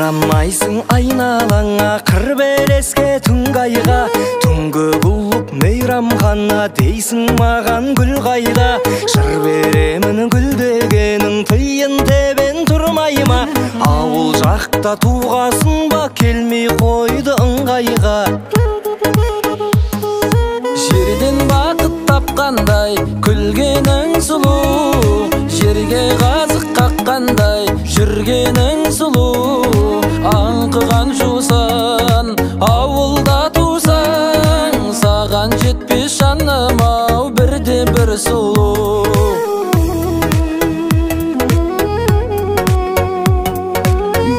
Қарамайсың айналаңа, қыр белеске, түнгі айға. Түнгі клуб, мейрамхана, дейсің маған гүл қайда. Жыр беремін гүл дегенің, тиын тебен тұрмай ма? Ауыл жақта туғасын ба, келмей қойды ыңғайға. Жерден бақыт тапқандай, күлгенің сұлу. Жерге қазық қаққандай, жүргенің сұлу. Аңқыған жусан, ауылда тусаң, саған жетпес жаным ау бірде бір сұлу.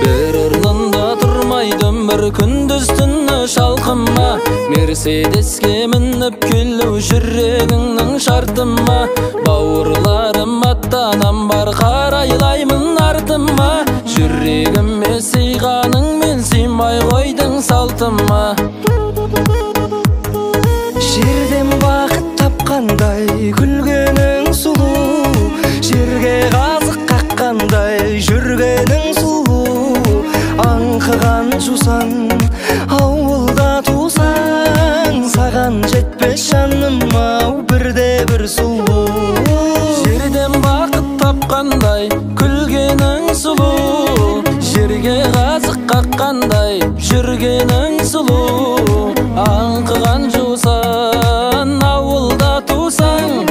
Бір орнында тұрмайды өмір, күндіз түні шалқыма. Мерседеске мініп келу жүрегіңнің шарты ма? Бауырларым, ата-анам бар, қарайлаймын артыма. Жүрегіме сыйғаныңмен сыймай қойдың салтыма. Жерден бақыт тапқандай, күлгенің сұлу. Жерге қазық қаққандай, жүргенің сұлу. Аңқыған жусан, ауылда тусаң, саған жетпес жаным ау бірде бір сұлу. Жерден бақыт тапқандай, күлгенің сұлу. Жерге қазық қаққандай, жүргенің сұлу. Аңқыған жусан, ауылда тусаң,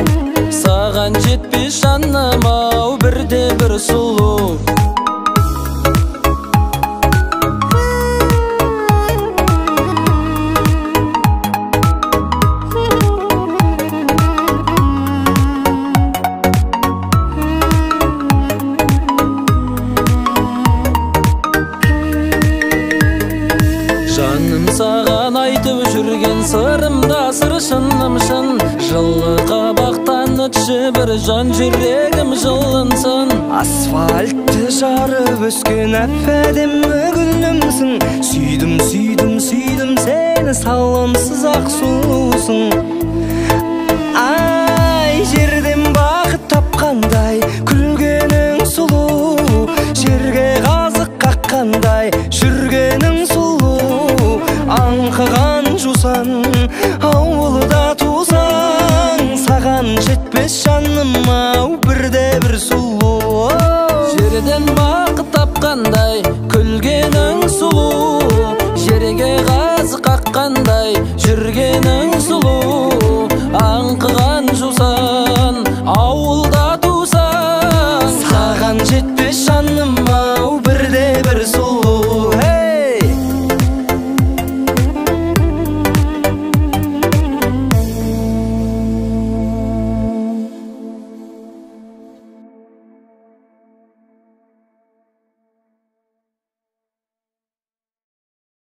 саған жетпес жаным ау бірде бір сұлу. Жаным саған айтып жүрген сырымда сыр, шыным шын. Жылы қабақтан өтші бір жан, жүрегім жылынсын. Асфальтты жарып өскен әп-әдемі гүлімсің. Сүйдім, сүйдім, сүйдім сені, салонсыз ақ сұлусың. Ай, жерден бақыт тапқандай, күлгенің сұлу. Жерге қазық қаққандай, жүргенің сұлу. Аңқыған жусан, ауылда тусаң, саған жетпес жаным ау бірде бір сұлу. Жерден бақыт тапқандай, күлгенің сұлу. Жерге қазық қаққандай, жүргенің сұлу.